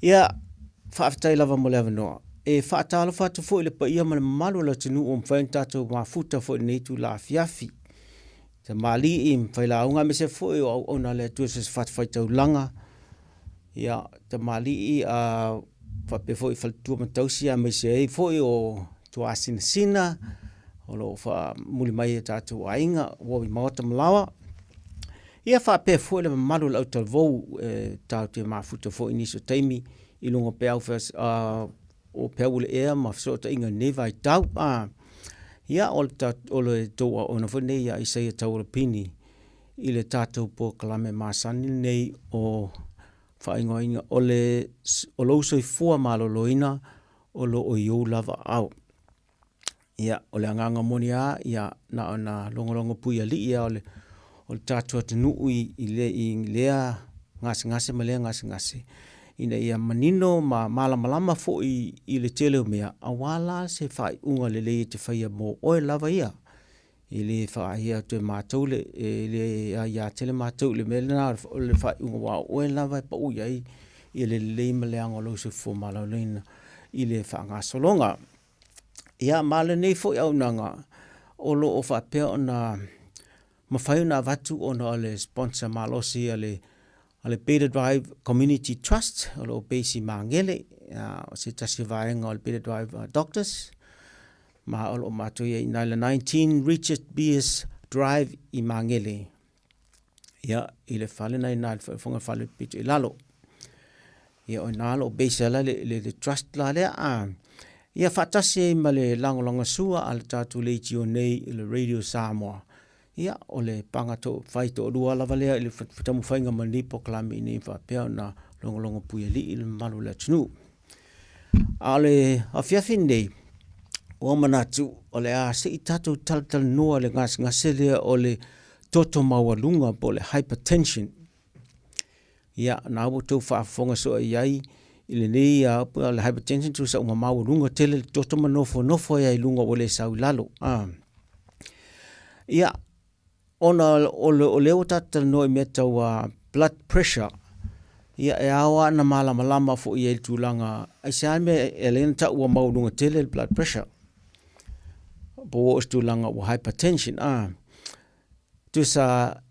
Ia, faafetai lava mo le avanoa. E faatalofa atu foi i le paia ma le mamalu o le atunuu ua mafai ona tatou mafuta foi i lenei itula afiafi. Tamalii ma failauga aemaise foi o auauna a le Atua i so o se fatafaitaulaga. Ia, tamalii a faapea foi faletua ma tausi aemaise ai foi o tuasinasina o lo o faamuli mai e tatou aiga ua i maota ma laoa. Ia faapea foi le mamalu o le autalavou e tatou te mafuta foi i nisi o taimi i luga o peau o peau o le ea ma fesootaiga i lenei vaitau. Ia, o le tou auauna foi lenei ia Isaia Taualapini i le tatou polokalame masani lenei o faaigoaina o le o lou soifua maloloina o lo o i ou lava aao. Ia, o le agaga moni lava, ia na ona logologo puialii lava o le tatou atunuu i lea gasegase ma lea gasegase, ina ia manino ma malamalama foi i le tele o mea, aua la se faaiuga lelei e te faia mo oe lava ia. E le faaia atu e matou, e le aia tele matou i le mea lena o le faaiuga, aua o oe lava e pau i ai le lelei ma le leaga o lou soifua maloloina i le faagasologa. Ia, ma lenei foi auaunaga o lo o faapea ona mafai ona avatu ona o le sponsor malosi a le Beta Drive Community Trust o lo o base i Magele, o se tasi o vaega o le Beta Drive Doctors, ma o lo o matou i ai i le 19 Richard Beers Drive i Magele. Ia, i le fale na ina le fofoga fale pito i lalo. Ia, o ina lo o base ala le, le, le trust la lea. A. Ia, faatasi ai ma le lagolagosua a le tatou leitio nei i le Radio Samoa. Ia, o le paga to, fai toalua lava lea i le taumafaiga mai lenei polokalame ina ia faapea ona logologo puialii le mamalu o le atunuu. A o le afiafi lenei, ua manatu o le a se i tatou talatalanoa i le gasegase lea o le toto maualuga po o le hypertension. Ia, na ua outou faafofoga soo i ai i lenei o le hypertension tusa ua maualuga tele le toto ma nofonofo ai i luga ua le sau i lalo. Ia, ona o lea ua tatou talanoa i mea tau blood pressure, ia e ao lava ona malamalama foi i ai i le tulaga, aisea le mea e ala ai ona tau ua maualuga tele le blood pressure po ua oo i se tulaga ua hypertension. Tusa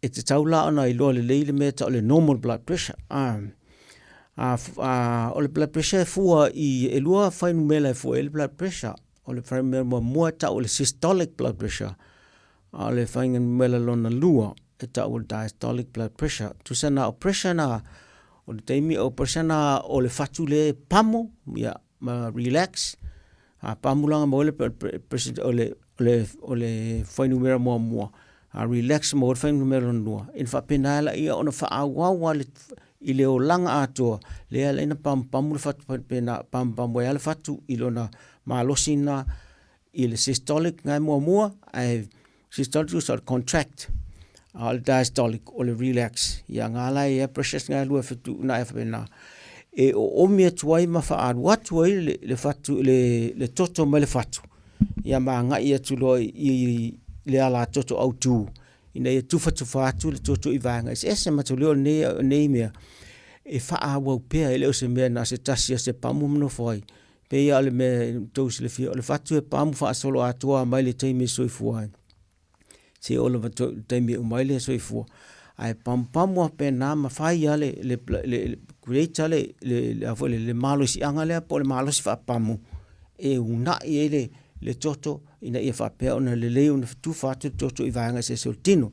e tatau la ona iloa lelei le mea e tau o le normal blood pressure. O le blood pressure e fua i, e lua fuainumera e fua i ai le blood pressure. O le fuainumera muamua e tau o le systolic blood pressure, a o le fuainumera lona lua e tau o le diastolic blood pressure. Tusa na o pressure na, o le taimi o pressure na o le fatu lea e pamo, ia, ma relax, a pamu la maua le pressure o le o le o le fuainumera muamua, a relax maua le fuainumera lona lua, ina faapena ai laia ona faaauau lava i le olaga atoa, lea e ala ai ona pamupamu le fatu faapena, pamupamu ai lava le fatu i lona malosi lena i le systolic lena e muamua, ae Systolic tusa o le contract, a o le diastolic o le relax. Ia nga la e i ai pressures na e lua e fetuunai faapena. E oomi atu ai ma faaalu atu ai le, le, fatu, le, le toto mai le fatu, ia ma agai atu loa i le alatoto autu, ina ia tufatufa atu le toto i vaega eseese. Mataulia o lenei, lenei mea, e faaauau pea, e le o se mea na o se tasi o se pamu ma nofo ai. Pei lava o le mea e tou silafia, o le fatu e pamu faasoloatoa mai le taimi e soifua ai, seia oo lava i le taimi e uma ai le soifua. Ae pamupamu lava faapena ma fai lava le, le create lava le, a foi lele, le malosiaga lea po o le malosi faapamu e uunai ai le toto ina ia faapea ona lelei ona tufa atu le toto i vaega eseese o le tino.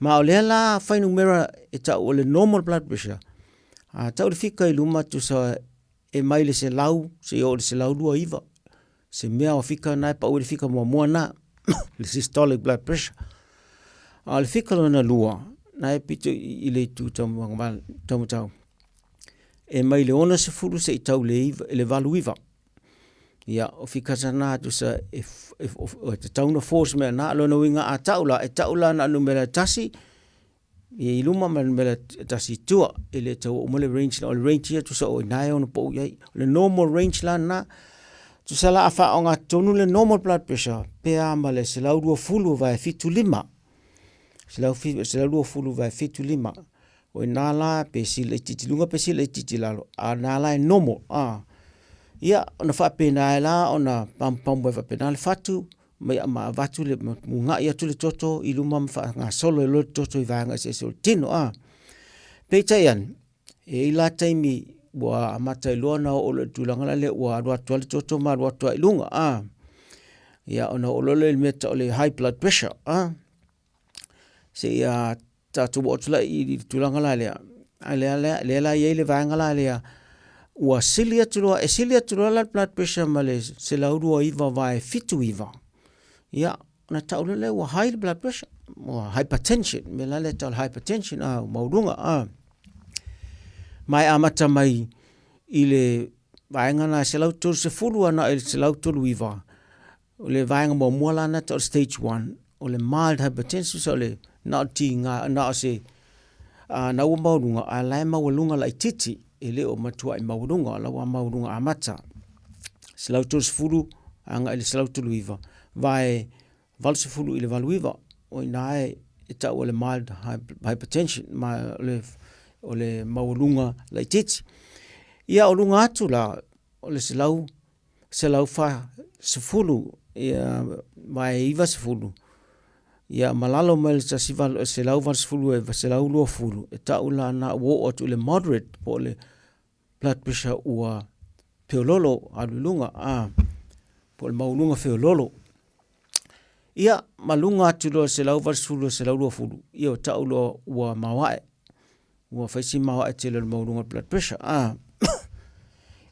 Ma o lea la fuainumera e tau o le normal blood pressure, a tau le fika i luma tusa e mai le 100 seia oo i le 129 se mea o fika na e pau i le fika muamua na le systolic blood pressure. A o le fika lona lua na e pito i le itu taumatau e mai le 60 seia tau i le 89. Ia, o fika na tusa e tatau ona force mea na. O lona uiga a tau la, e tau la na o le numera e tasi i luma ma le numera tasi i tua, e le tau oo mai le range, o le range ia tusa o i ina e ono pau i ai. O le normal range la lena, tusa la a faaaogatotonu le normal blood pressure, pe a ma le 120/75, 120/75. O ina la pe sili laitiiti i luga pe sili laitiiti i lalo, a o lena la e normal. A. Ia, ona faapena ai la ona pamupamu ai faapena le fatu, ma ia ma avatu le mugai atu le toto i luma ma faagasolo ai loa le toto i vaega eseese o le tino. A. Peitai ane, e i ai la taimi ua amata ai loa ona oo loa i le tulaga la lea ua alu atu lava le toto ma alu atu lava i luga. A. Ia ona oo loa lea i le mea e tau o le high blood pressure. A. Seia tatou oo atu la i le tulaga la lea, a lea la e i ai le vaega la lea ua sili atu loa, e sili atu loa la le blood pressure ma le 129/79, ia ona tau loa lea ua high le blood pressure, ua hypertension. O le mea la lea e tau o le hypertension, ua maualuga. Ma e amata mai i le vaega lena e 130 agai i le 139, O le vaega muamua la lena e tau o le stage one, o le mild hypertension, so o le na o le tiga, na o se na ua maualuga, a o la e maualuga laitiiti, e le o matuai maualuga, o la ua maualuga amata. 130 agai i le 139, vae 80 i le 89, o i ina e tau o le mild hypertension, ma o le maualuga laitiiti. Ia o luga atu la o le 100 140 ia vae 90 ia ma lalo mai le 180 e 120 e tau la na ua oo atu i le moderate po o le blood pressure ua feololo alu i luga a po o le maualuga feololo. Ia ma luga atu loa 180 120 ia ua tau loa ua maoae ua fai si maoae tele o le maualuga o le blood pressure. Ah.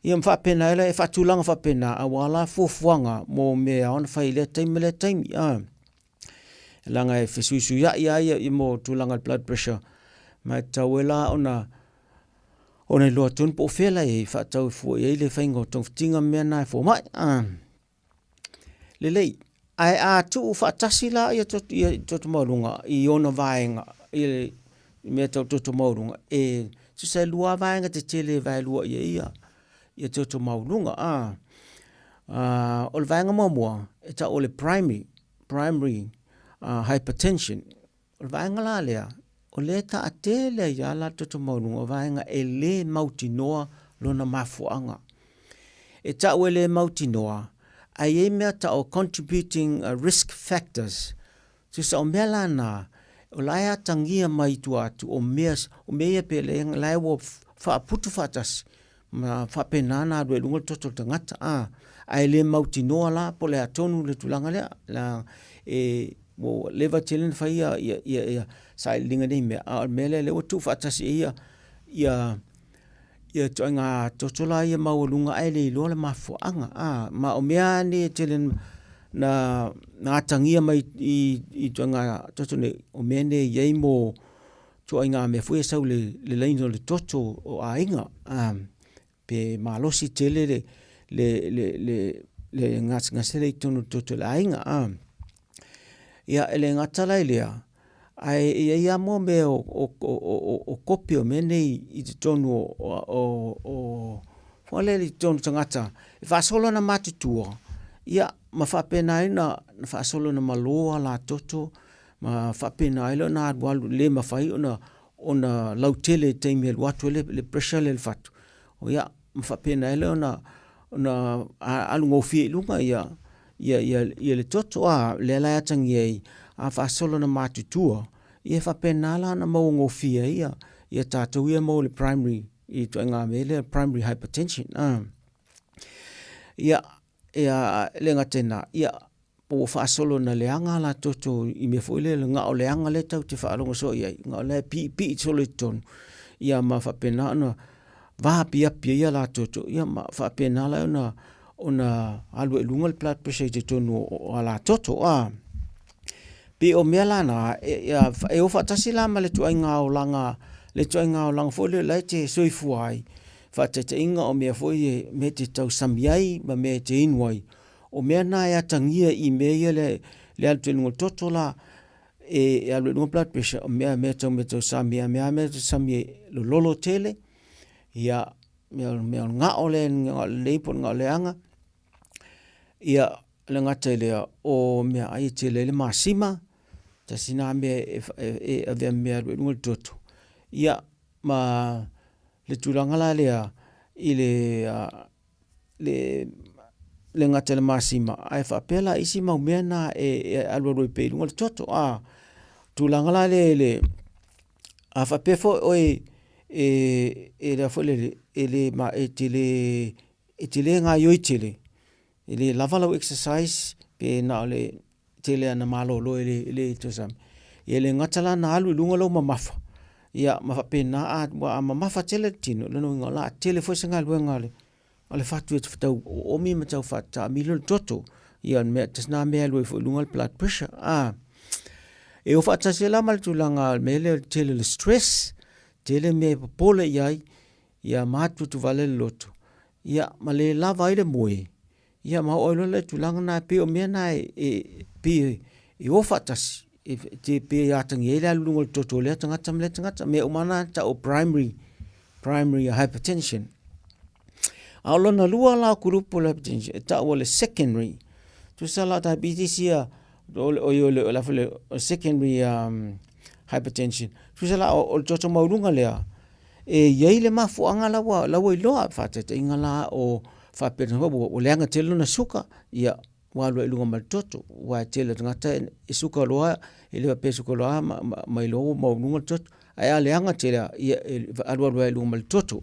Ia ma faapena ai la, e faatulaga faapena aua la fuafuaga mo mea e ao ona fai i lea taimi ma lea taimi. Ah. Leaga e fesuisuiai lava ia i mo tulaga o le blood pressure, ma e tatau ai la ona ona iloa tonu po o fea la e faatatau fua i ai le faiga o togafitiga ma mea na e fomai. Ah. Lelei. Ae a tuu faatasi la ia toto, ia toto maualuga i ona vaega, i le mea tau toto maualuga, e tusa e lua vaega tetele e vaelua i ai ia, ia toto maualuga. A, a, o le vaega muamua, e tau o le primary, primary uh, hypertension. O le vaega la lea, o lea e taatele ai lava la le toto maualuga, o vaega e le mautinoa lona mafuaaga. E tau e le mautinoa, ae i ai mea tau o contributing uh, risk factors. Tusa o mea la na, o la e atagia mai i tua atu o mea, o mea ia pe le, la e ua faaputu faatasi, ma faapena ona alu ai i luga le toto o le tagata. A, ae le mautinoa la po o le a tonu le tulaga lea. La, e, ua leva tele ona fai ia, ia, ia, ia sailiiliga nei mea, a o le mea lea, lea ua tuufaatasi ai ia, ia, ia ituaiga toto la ia maualuga ae le iloa le mafuaaga. A, ma o mea lava nei e tele na, na atagia mai i, i ituaiga toto nei, o mea nei e i ai mo ituaiga mea foi e sau le, le laina o le toto o aiga. A, pe malosi tele le, le, le, le, le gasegase lea i totonu o le toto o le aiga. A. Ia, e le gata la i lea, ae i ai lava mo mea o, o, o, o, o kopi o mea nei i totonu o, o, o, o foi lele i totonu o tagata e faasolo ona matutua, ia, ma faapena ai ona faasolo ona malo a la toto, ma faapena ai ona alualu le mafai ona ona lautele i taimi e alu atu ai le, le pressure lea i le fatu. Ia, ma faapena ai lea ona ona alu gofie i luga ia ia ia ia le toto a lea la e atagia ai a faasolo ona matutua ia e faapena la ona maua gofie ai ia ia tatou ia maua le primary i ituaiga mea lea primary hypertension a. Ia ia le gata i lena ia po ua faasolo ina leaga a la toto i mea foi lea le gao leaga lea tatou te faalogo soo i ai, gao lea e piipii solo i totonu, ia ma faapena ona vaapiapi ai a la toto, ia ma faapena la ona ona alu ai i luga le blood pressure i totonu o a la toto. A pei o mea la na e, e, e o faatasi la ma le ituaiga olaga, le ituaiga olaga foi lea la e te soifua ai, faataitaiga o mea foi e mea e te tausami ai ma mea e te inu ai, O mea na e atagia i mea ia le, le alu tele luga toto la, e, e alu i luga blood pressure, o mea, mea tau mea tau sami, a mea mea tau sami e lololo tele, ia, mea, mea o ngao le, ngao lelei po o le ngao leaga, ia, le gata i lea, o mea ai e tele ai le masima, tasi na mea e, e, e avea mea alu i luga le toto. Ia, ma le tulaga la lea i le le le gata i le masima, ae faapea la isi mau mea na e, e alualu ai pea i luga le toto. A tulaga la lea i le a faapea foi oe e e le foi lele e le ma e te le e te le gaoioi tele, e le lava lau exercise pe na o le tele ana malolo e le, e le tusa. Ia le gata la na alu i luga lou mamafa, ia ma faapena a, a mamafa tele le tino, lona uiga o le a tele foi se galuega a le, a le fatu e tau oomi ma tau faataamilo le toto. Ia mea, tasi na mea e alu ai foi i luga le blood pressure. A, e o faatasi ai la ma le tulaga o le mea lea o le tele o le stress, tele mea e popole i ai, ia matuatu vale le loto, ia ma le lava ai le moe, Ia ma oo ai loa lea i tulaga na, pei o mea na e, e, pei e o faatasi, e, te, pei e atagia ai le alu i luga o le toto o lea tagata ma lea tagata. Mea uma na e tau o primary, primary hypertension. A o lona lua la o kulupu o le hypertension, e tau o le secondary. Tusa la o diabetes ia, o le, o le, o le, o le secondary um, hypertension. Tusa la o, o le toto maualuga lea, E i ai le mafuaaga la ua, la ua iloa, faataitaiga la o faapea ua, ua leaga tele lona suka, ia ua alu ai i luga ma le toto. Aua e tele o tagata e suka loa, e le faapea e suka loa ma, ma, ma iloa ua maualuga le toto. Ae a leaga tele, ia e alualu ai i luga ma le toto.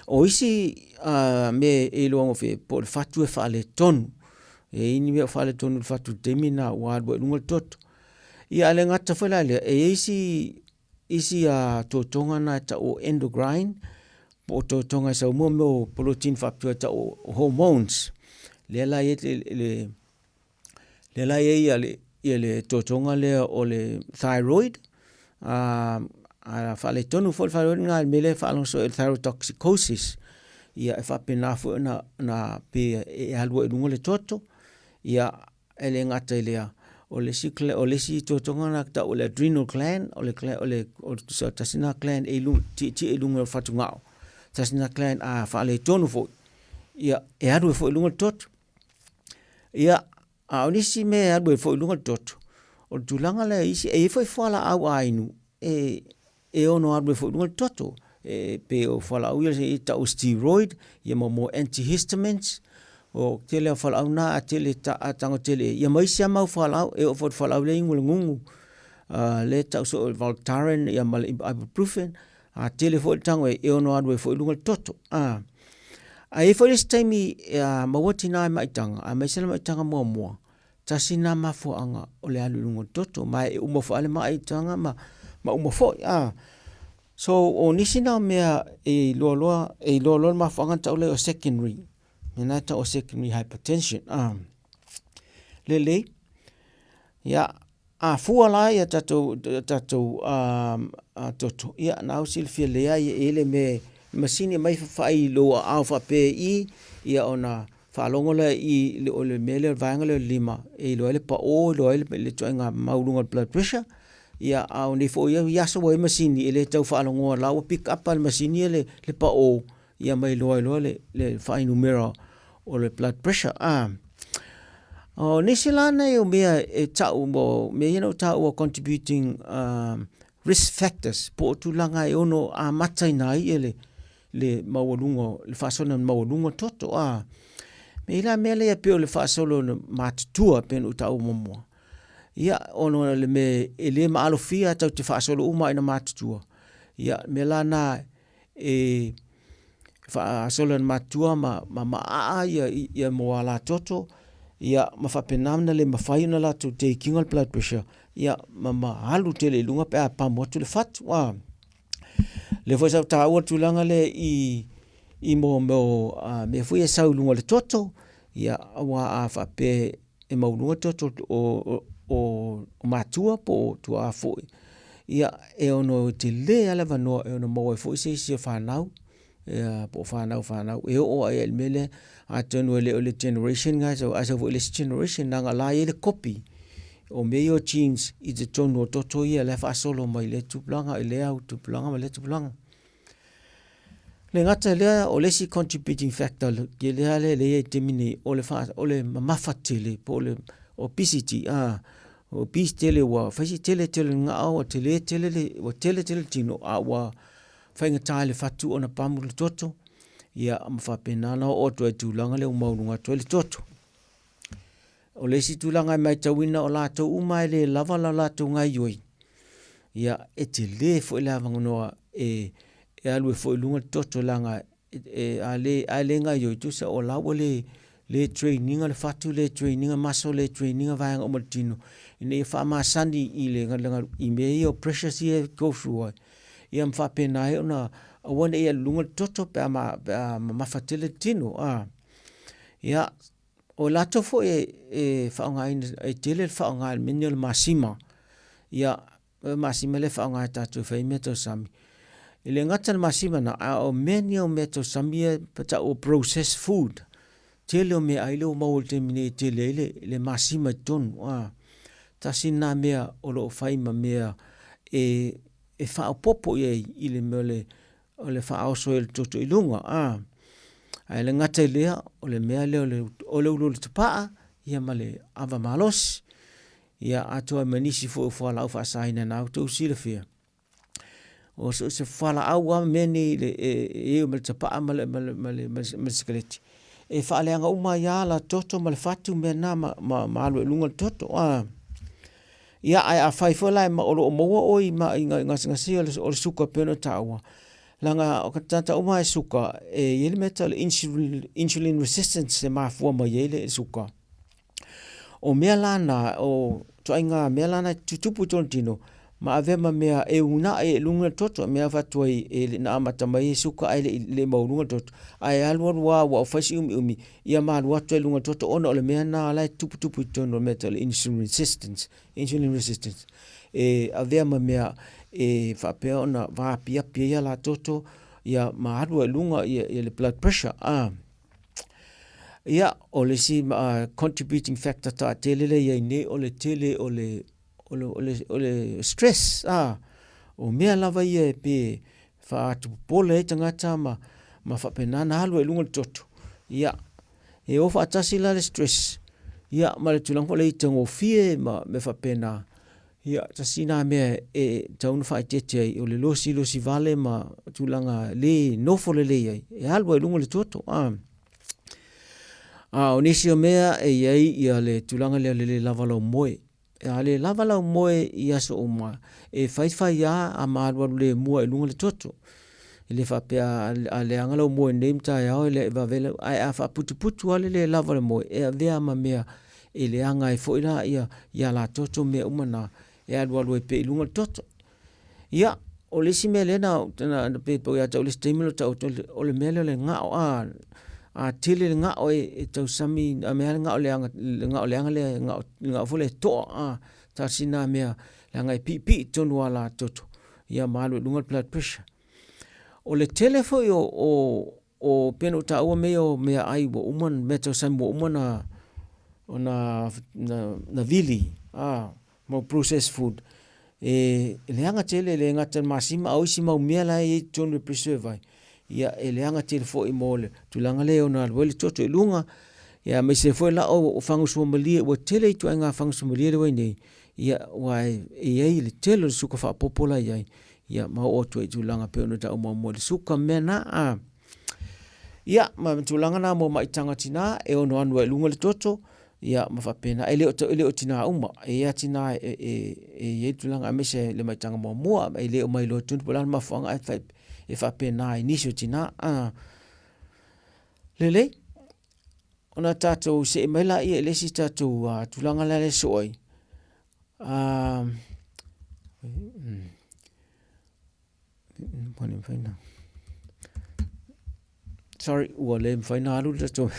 O isi uh, mea e iloa gofie, po o le fatu e faaletonu. E i ai ni mea o faaletonu i le fatu i le taimi lena ua alu ai i luga le toto. Ia a le gata foi la lea, e i ai isi isi a totoga na e tau o endocrine, po o totoga e sau mo mea o polotein faapitoa e tau o hormones. Lea la i ai le, lea la i ai ia le, ia le totoga lea o le thyroid, a, a faaletonu foi le thyroid na le mea lea e faalogo soo e le thyrotoxicosis. Ia e faapena foi ona, ona pe e alu ai i luga le toto, ia E le gata i lea, o le isi, o le isi totoga lena e tau o le adrenal gland, o le, o le, o le tusa tasi lena gland e ilu, tietie i luga o le fatugao. Tasi lena gland a faaletonu foi, ia, e alu ai foi i luga le toto. Ia, a o nisi mea e alu ai foi i luga le toto, o le tulaga lea isi, e i ai foi fualaau ainu e, e ono alu ai foi i luga le toto. E pei o fualaau ia e tau steroid, ia ma mo antihistamines, o tele o fualaau na a tele ta, a tago tele, ia ma isi lava mau fualaau, e oo foi i le fualaau lea e inu e le gugu, uh, lea e tau soo e le Voltaren ia ma le ibuprofen, a tele foi le tago e, e ono alu ai foi i luga le toto. A, a i ai foi le isi taimi e a maua tina e maitaga, aemaise le maitaga muamua, Tasi lena mafuaaga o le alu i luga o le toto, ma e uma foi le maitaga ma, ma uma foi. A. So, o nisi na mea e iloa loa, e iloa loa le mafuaaga na tau lea o secondary. Mea na e tau o secondary hypertension. A. Lelei. Ia, a fua la ia tatou, tatou um, a toto, ia, na au silafia lelei lava ia e le mea, masini e mai faafai i lou aao faapea i, ia ona faalogo lea i le, o le mea lea, o le vaega lea o le lima, e iloa ai le pao, iloa ai le, le ituaiga maualuga o le blood pressure. Ia, a o nei foi ia aso ua i ai masini, e le tau faalogoa la ua pick up lava e le masini ia le, le pao, ia ma iloa ai loa le, le fuainumera o le blood pressure. A, o nisi la nei o mea e tau mo mea ia na ou taua contributing um, risk factors, po o tulaga e ono amataina ai e le, le maualuga, le faasolo ina maualuga toto. A, me i la mea lea pei o le faasolo ina matutua pei ona ou taua muamua. Ia, ona o le mea e le maalofia tatou te faasolo uma ina matutua. Ia, mea la na e faasolo ina matutua ma, ma maaa ia, ia moala toto, ia ma faapena ona le mafai ona latou take ina le blood pressure, ia ma, ma alu tele i luga pe a pamu atu le fatu. A, lea foi sa ou taua le tulaga lea i i mo mea uh, mea foi e sau i luga o le toto, ia aua a faapea e maualuga le toto o, o, o, o matua po o tuaa foi, ia e ono tele lava le avanoa e ono maua ai foi se isi o fanau, ia, po o fanau fanau e oo ai i le mea lea, atonu e le o le generation lena e sau, ae sau foi i le isi generation, leaga o la e i ai le kopi o mea ia o genes i totonu o toto ia la e faasolo mai lea tupulaga i lea tupulaga ma lea tupulaga. Le gata i lea, o le isi contributing factor tele lava lea e i ai i le taimi nei, o le, o le mamafa tele po o le obesity, a. Obese tele ua fai si tele tele o le gao ua tele tele le ua tele tele le tino a ua faigata i le fatu ona pamu le toto, ia ma faapena ona oo atu ai i le tulaga lea ua maualuga atu ai le toto. O le isi tulaga e matauina o latou uma e le lava la latou gaoioi, ia e tele foi le avanoa e alu ai foi i luga le toto leaga e, a le, a le gaoioi, tusa o la ua le, le train ina le fatu, le train ina muscle, le train ina vaega uma o le tino ina ia faamasani i le, i mea ia o pressures ia e go through ai, ia ma faapena ai ona aua ne i alu i luga le toto pe a, pe a mamafa tele le tino. Ia, o latou foi e faaaogaina, e tele le faaaoga i le mea lenei o le masima. Ia, o le masima lea e faaaoga e tatou e fai ai meatausami. E le gata i le masima lena, a o mea nei o meatausami ia e tau o processed food. Tele o meaai lea ua maua i le taimi nei e tele ai le, le masima i totonu. A, tasi lena mea o lo o fai ma mea e, e faaopoopo i ai i le mea o le, o le faaoso ai o le toto i luga. A, ae le gata i lea, o le mea lea o le, o le ulu o le tapaa, ia ma le ava malosi. Ia atoa ai ma nisi foi o fualaau faasaina na outou silafia. O so o se fualaau lava mea nei e, e, e ma le tapaa ma le, ma le, ma le, ma le, ma le sikareti. E faaleaga uma ai lava la toto ma le fatu mea na ma, ma, ma alu ai i luga le toto. Ah. Ia, ae afai foi la e ma, o lo o maua oe i, ma, i gasegase o le, o le suka pei ona taua, leaga o tagata uma e suka, e i ai le mea tau le insulin, insulin resistance e mafua mai ai le suka. O mea la na, o ituaiga mea la na e tutupu i tona tino, ma avea ma mea e uunai i luga o le toto, mea avatu ai e le na amata mai ai suka ae le i le maualuga le toto, ae alualu lava ua fai si umiumi, ia ma alu atu ai i luga o le toto ona o le mea lena la e tuputupu i totonu o le mea e tau o le insulin resistance, insulin resistance, e avea ma mea e faapea ona vaapiapi ai ala toto, ia ma alu ai i luga ia, ia le blood pressure. Ah. Ia, o le isi contributing factor taatele lea e i ai nei, o le tele o le, o le, o le, o le stress, a, o mea lava ia e pe faatupopole ai tagata ma, ma faapena ona alu ai i luga le toto. Ia, e o faatasi la le stress, ia, ma le tulaga foi lea itagofie ma mea faapena. Ia, tasi lena mea e tatau ona faaeteete ai, o le losilosi vale ma tulaga le nofo lelei ai, e alu ai i luga le toto. A, a o nisi o mea e i ai ia le tulaga lea o le le lava lau moe. A le lava lau moe i aso uma, e faifai lava a ma alualu le mua i luga le toto. E le faapea a leaga lau moe nei ma taeao e le vave lau, ae a faaputuputu lava le le lava o le moe, e avea ma mea e leaga ai foi la ia, ia la toto mea uma na e alualu ai pea i luga le toto. Ia, o le isi mea lea na, na, na pe pau ia te au le isi taimi o tau o le mea lea o le gao, a, a tele le gao e, e tausami, a mea le gao leaga, le gao leaga lea, gao, gao foi lea e toa, a, tasi na mea, leaga e piipii tonu a la toto, ia ma alu i luga le blood pressure. O le tele foi o, o, o pei ona ou taua mea ia o meaai ua uma, meatausami ua uma ona, ona, na, na vili, a, mau processed food, e leaga tele, e le gata i le masima, a o isi mau mea la e i ai i totonu e preserve ai, ia e leaga tele foi mo le tulaga lea e ono alu ai le toto i luga, ia aemaise foi la o fagu suamalie, ua tele ituaiga fagu suamalie lea ua i ai nei, ia aua e i ai le tele o le suka faaopoopo la e i ai, ia ma oo atu ai i tulaga pei ona tau muamua i le suka ma mea na. A. Ia, ma tulaga na mo maitaga tina e ono anu ai i luga le toto, ia ma faapena, e le o, e le o tina uma, e i ai tina e, e, e i ai tulaga aemaise le maitaga muamua, e le o mailoa tonu po o le a le mafuaaga ae e faapena i nisi o tina. A. Lelei, ona tatou see mai laia i le isi tatou uh, tulaga la le soo ai. Uh, sorry, ua le mafai na alu le tatou.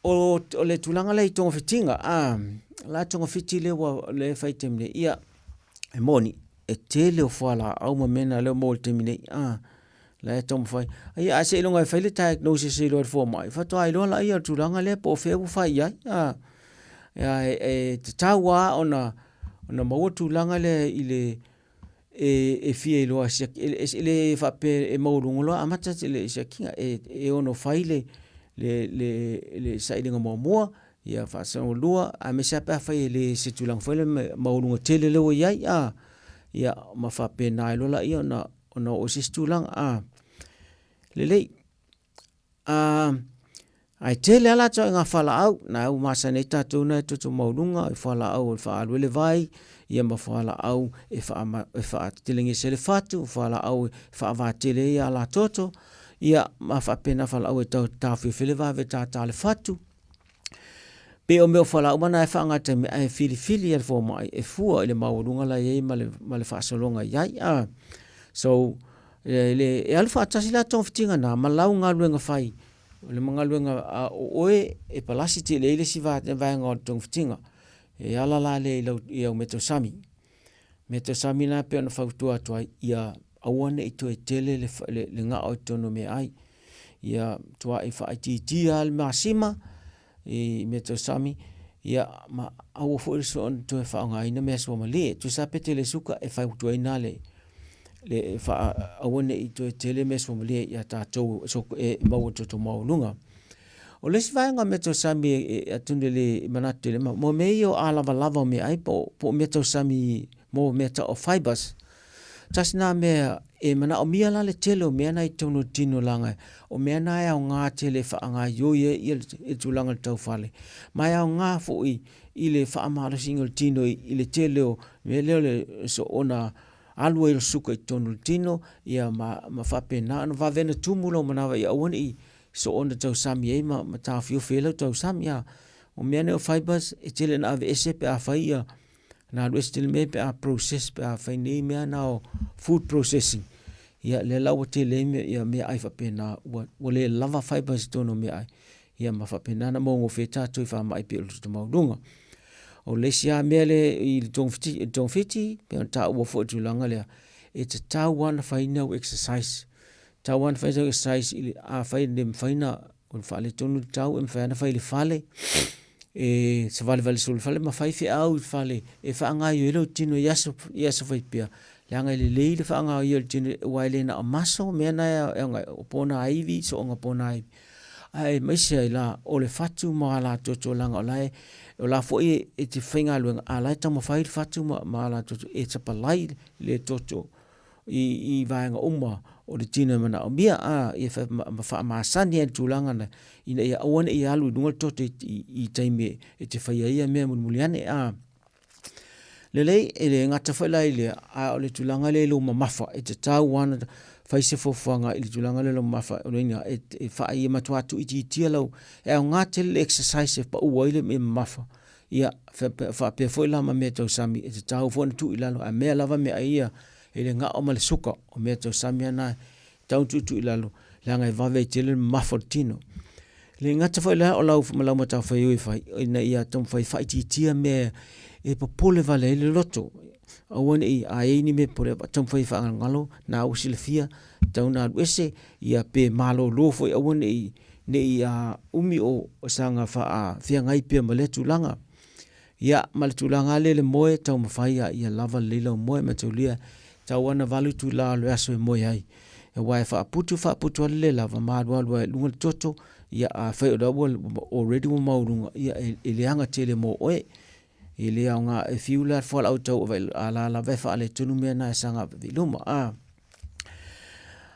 O, o le tulaga lea i togafitiga, a, la togafiti lea ua lea e fai i taimi nei, ia, e moni, e tele o fualaau ma mea na lea ua maua i le taimi nei, a, la e taumafai. Ia, ae seiloga e fai le diagnosis e iloa e le fomai, faatoa iloa lea o le tulaga lea po o fea ua fai i ai, a. Ia, e, e tatau lava ona, ona maua le tulaga lea i le, e, e fia iloa e, e, e le faapea e maualuga loa amata le siakiina, e, e ono fai le, le, le, le sailiga muamua, ia faasalaga lua, aemaise lava pe afai e le se tulaga foi lea maualuga tele lea ua i ai, a, ia ma faapena ai loa lea ona, ona oo i se isi tulaga, a. Lelei. A, ae tele lava la ituaiga fualaau, na ua masani ai tatou na e toto maualuga, o fualaau e faaalu ai le vai, ia ma fualaau e faatelegese ai le fatu, fualaau e faava tele ai alatoto, ia ma faapena fualaau e tau taofiofi ai le vave tata o le fatu. Pei o mea o fualaau uma na e faaaoga i le taimi, ae filifili e le fomai e fua i le maualuga la e i ai ma le, ma le faasologa i ai. Ah. So, e, le, e alu faatasi la togafitiga na ma lau galuega fai, o le galuega a o oe e palasi tele ai le isi vaega o le togafitiga. E ala la lea i lau, i au meatausami. Meatausami la pei ona fautua atu ai, ia aua ne i toe tele le, le, le gao i totonu o meaai. Ia tuai faaitiitia le masima i meatausami, ia ma aua foi le soona toe faaaogaina mea suamalie. Tusa pe tele suka e fautuaina le, le faa, aua ne i toe tele mea suamalie ia tatou e maua toto maualuga. O le isi vaega o meatausami e, atonu e le manatu tele, mo mea ia o alavalava o meaai po o meatausami mo mea tau o fibres. Tasi na mea e manaomia la le tele o mea na i totonu o le tino leaga o mea na e aoga tele e faagaoioi ai le tulaga o le taufale ma e aoga foi i le faamalosiga o le tino i le tele o mea lea o le soona alu ai o le suka i totonu o le tino ia ma, ma faapena ona vave ona tumu lou manava ia aua ne i soona tausami ai ma, ma taofiofi ai lau tausami. A o mea nei o fibres e tele ina aveese pe a fai ia na alu ese tele mea pe a process pe a fai nei mea na o food processing. Ia lea la ua tele ai mea, ia meaai faapena ua, ua le lava fibres i totonu o meaai. Ia ma faapena ona maugofie tatou i faamai pei o le toto maualuga. O le isi lava mea lea i le togafiti, le togafiti pei ona taua foi i le tulaga lea, e tatau lava ona fai ni au exercise. E tatau lava ona fai sau exercise i le, afai e le mafai ona o le faaletonu le tau e mafai lava ona fai i le fale, e savalivali solo i le fale ma fai feau i le fale e faagaoioi ai lou tino i aso, i aso fai pea, leaga e lelei le faagaoioi o le tino aua e le na o maso mea na e aoga ai, o ponaivi, sooga ponaivi, aemaise ai la o le fatu ma alatoto leaga o la e, o la foi e te faigaluega a o la e taumafai le fatu ma, ma alatoto e sapalai le toto i, i vaega uma o le tino e manaomia, a, ia ma faamasani ai le tulaga na, ina ia aua ne i alu i luga le toto i, i, i taimi e te faia ai ia mea mulimuli ane, a. Lelei, e le gata foi la i lea, a o le tulaga lea i lou mamafa, e tatau lava ona fai se fuafuaga i le tulaga lea i lou mamafa, o lona uiga, e, e faa, ia matua tuuitiitia lau, e aoga tele le exercise e pau ai le mamafa, ia, faapea foi la ma mea tausami, e tatau foi ona tuu i lalo, a mea lava meaai ia, e le gao ma le suka, o mea tausami lava na e tatau ona tuutuu i lalo, leaga e vave ai tele le mamafa o le tino. E le gata foi la o lau, ma lau matafaioi e fai, ina ia taumafai e faaitiitia mea e popole vale ai le loto. Aua ne i, a i ai ni mea popole, taumafai e faagalogalo, na ua silafia, tatau ona alu ese, ia pe malolo foi, aua ne i, ne i umi o saga faafeagai pea ma lea tulaga. Ia, ma le tulaga lava lea i le moe, taumafai lava ia lava lelei lau moe, mataulia, tau lava ina 8 itula o le aso e moe ai. Aua e faaputu faaputu lava le le lava ma alualu ai i luga le toto, ia afai o la ua already ua maualuga, ia e leaga tele mo oe. E le aoga e fiu la le fualaau tau a la lava e faaletonu mea na e saga aveave i luma. A.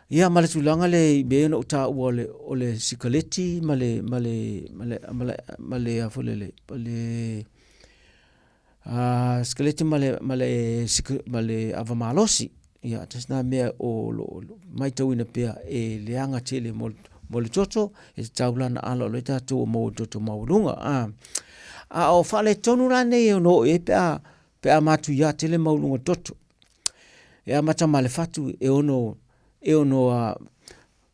Ia ma le tulaga lea i mea ia na ou taua o le, o le sikaleti ma le, ma le, ma le, ma le, ma le, a foi lele, ma le sikaleti ma le, ma le, ma le ava malosi. Ia, tasi na mea o lo o maitauina pea e leaga tele mo, mo le toto, e tatau la ona alo alo ai tatou ua maua i le toto maualuga. A, a o faaletonu la nei e ono oo i ai pe a, pe a matuia tele maualuga o le toto. E amata ma le fatu e ono, e ono a,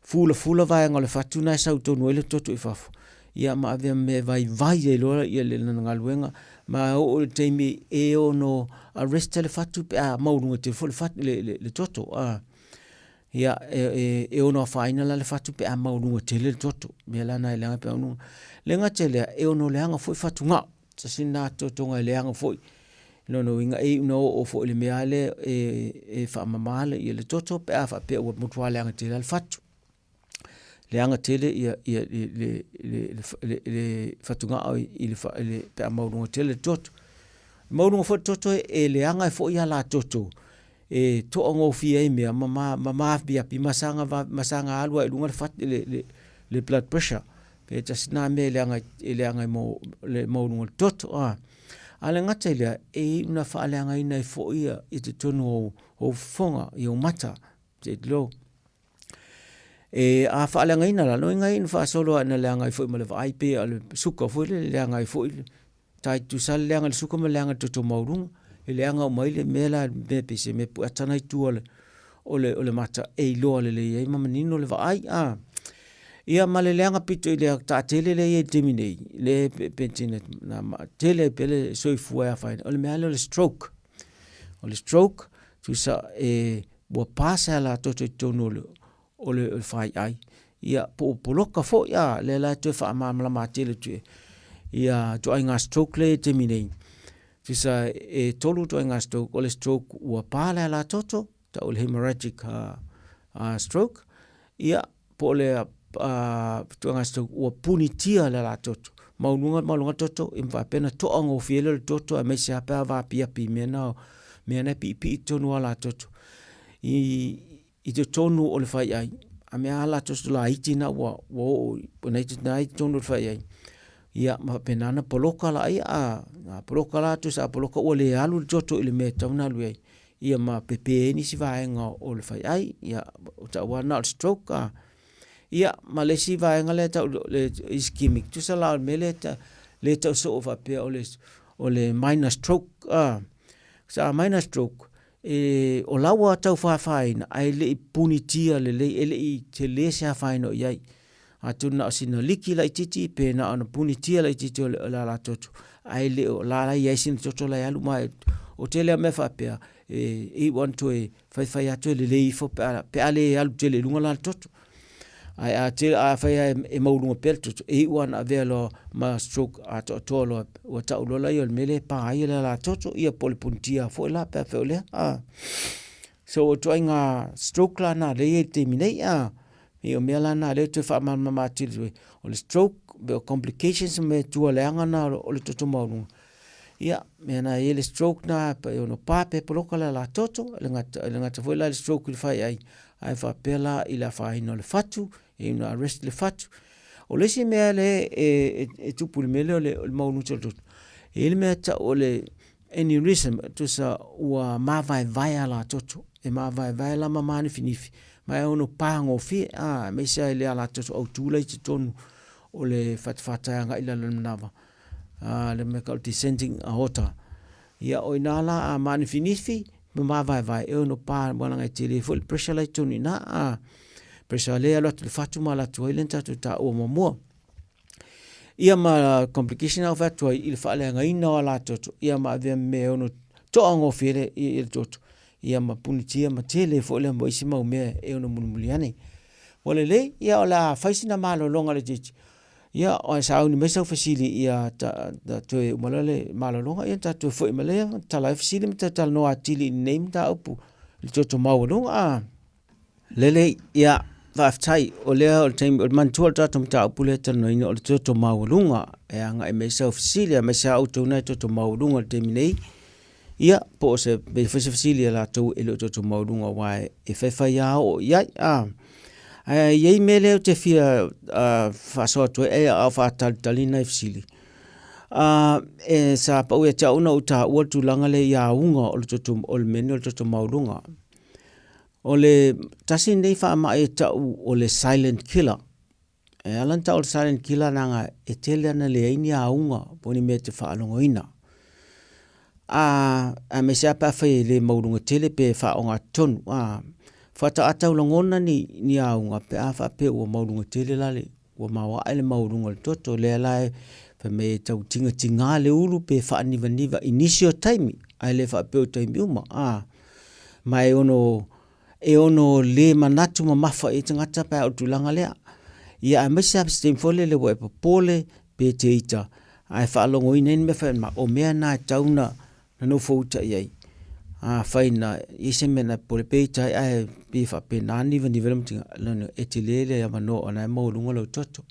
fulafula vaega o le fatu na e sau tonu ai le toto i fafo. Ia ma avea ma mea e vaivai ai loa ia le lana galuega ma oo i le taimi e ono arrest ai le fatu pe a maualuga tele foi le fatu, le, le, le toto. A, ia, e, e, e ono afaina la le fatu pe a maualuga tele le toto. Mea la na e leaga pe a maualuga. Le gata i lea, e ono leaga foi fatugao. Tasi lena totoga e leaga foi. Lona uiga e iu ina oo foi i le mea lea e, e faamama le, ia le toto pe a faapea ua matua leaga tele le fatu. leaga tele ia ia le le le le fatugao i le le pe a maualuga tele le toto. Maualuga foi le toto e leaga ai foi alatoto e toagofie ai mea ma ma maapiapi ma saga ma saga alu ai i luga le fat, le, le, le blood pressure. Pe tasi na mea e leaga e leaga mo le maualuga o le toto. A, a le gata i lea, e iu na faaleagaina ai foi ia i totonu o ou fofoga, i ou mata, se i tulou. E a faaleagaina la, loiga ia na faasolo ina leaga ai foi ma le vaai pei o le suka foi lele, leaga ai foi le tai tutusa le leaga i le suka ma le leaga i le toto maualuga. E leaga uma ai le mea la, mea pei se mea pueata na i tua o le, o le mata e iloa lelei ai ma manino le vaai. A. Ia ma le leaga pito i le taatele lea e i ai i le taimi nei, le pe na tele ai pea le soifua e afaina, o le mea lea o le stroke. O le stroke, tusa e ua pa se alatoto i totonu o le, o le, o le faiai, ia po o poloka foi, a, lea la e toe faamalamalama atili atu e, ia ituaiga stroke lea e i taimi nei. Tusa e tolu ituaiga stroke, o le stroke ua pa le alatoto, tau o le hemorrhagic stroke, ia po o le ituaiga stroke ua punitia le alatoto, maualuga maualuga toto, ia ma faapea ona toagofie lea o le toto aemaise lava pe a vaapiapi i mea na, mea na e piipii i totonu o alatoto i, i totonu o le faiai, a mea alatoto laiti na ua, ua oo na i totonu o le faiai, ia ma faapena ona poloka laia, a, a poloka la tusa a poloka ua le alu le toto i le mea e tatau ona alu i ai, ia ma pepe ai nisi vaega o le faiai, ia o tau lava lena o le stroke. A. Ia ma le isi vaega lea e tau o le ischemic, tusa la o le mea lea ta, lea e tau soo faapea o le, o le minor stroke. A. Sa minor stroke, e, o la ua tau fafaina ae le i punitia lelei, e le i tele se afaina o i ai. Atonu na o sina liki laitiiti pe na ona punitia laitiiti o le, o le alatoto, ae le o la la i ai sina toto la e alu ma o tele lava mea faapea e iu lava ona toe faifai atu e lelei ifo pe a, pe a le alu tele i luga la le toto. Ae a tele, afai lava e maualuga pea le toto, e iu lava ona avea loa ma stroke atoatoa loa, ua tau loa lea o le mea lea e pa ai le alatoto, ia po o le punitia foi la pe afai o lea. So o ituaiga stroke la na lea e i ai i le taimi nei, a. Ia o mea la na lea ou te faamalamalama atili ai, o le stroke, o complications ma mea tua leaga na o le toto maualuga. Ia, mea na e i ai le stroke na, e ono pa pe poloka le alatoto, e le gata, e le gata foi la i le stroke i le faiai, ae faapea la i le afaina o le fatu, e iu ina arrest le fatu. O le isi mea lea e, e, e tupu i le mea lea o le, o le maualuga o le toto, e i ai le mea e tau o le aneurysm, tusa ua mavaevae alatoto, e mavaevae la ma manifinifi, ma e ono pagofie, a, aemaise lava i le alatoto autu la i totonu o le fatafata e agai i lalo i le manava, a, le mea tau o le descending aorta. Ia, o i ina la a manifinifi ma mavaevae, e ono pa, aua leaga e tele foi le pressure la i totonu i ina, a, pressure lea e alu atu i le fatu ma alu atu ai lea na tatou taua muamua. Ia ma complication na ou fai atu ai i le faaleagaina o alatoto, ia ma avea ma mea e ono toagofie le, i, i le toto, ia ma punitia ma tele foi lea ma isi mau mea e ono mulimuli ane. Ua lelei, ia o le a fai sina malologa laitiiti. Ia, o sauni mai sau fesili ia ta, ta toe uma loa le malologa, ia ta toe foi ma lea, tala ai fesili ma ta talanoa atili i lenei mataupu i le toto maualuga. A. Lelei, ia, faafetai, o lea o le taimi, o le manatua o le tatou mataupu lea e talanoaina o le toto maualuga e agai mai sau fesili, aemaise lava outou na e toto maualuga i le taimi nei. Ia, po o se, pe fai se fesili a latou e le o toto maualuga aua e faifai lava oo i ai. A, ae i ai mea lea ou te fia faasoa atu ai, a o faatalitali nai fesili. E, sa pau ia te au ona ou taua le tulaga lea i auga o le toto, o le mea lenei o le toto maualuga. O le tasi lenei faamai e tau o le silent killer. E ala ona tau o le silent killer leaga e tele ana leai ni auga po o ni mea e te faalogoina. A, aemaise lava pe afai e le maualuga tele pe faaaogatotonu. A, faatoa tau lagona ni, ni auga pe a faapea ua maualuga tele la le, ua maoae le maualuga o le toto, lea la e fai mai e tau tigatigā le ulu pe faanivaniva i nisi o taimi, ae le faapea o taimi uma. A, ma e ono e ono le manatu mamafa i ai tagata pe a oo i le tulaga lea. Ia aemaise lava se taimi foi lele ua e popole pe te ita ae faalogoina ai le mea fai mai, o mea na e tatau ona nofouta i ai. Afai na i ai se mea na popole peitai ae pei e faapena nivaniva le mativa e tele le avanoa o lena e maualuga lou toto.